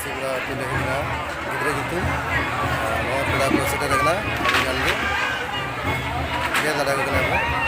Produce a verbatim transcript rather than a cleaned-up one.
ᱟᱹᱛᱩ ᱞᱮ ᱦᱮᱡ ᱮᱱᱟ, ᱜᱤᱫᱽᱨᱟᱹ ᱧᱩᱛᱩᱢ᱾ ᱟᱨ ᱱᱚᱣᱟ ᱯᱮᱲᱟ ᱠᱚ ᱥᱮᱴᱮᱨ ᱟᱠᱟᱱᱟ, ᱟᱹᱰᱤ ᱜᱟᱱ ᱜᱮ᱾ ᱧᱮᱞ ᱫᱟᱲᱮᱭᱟᱠᱚ ᱠᱟᱱᱟ ᱯᱮ᱾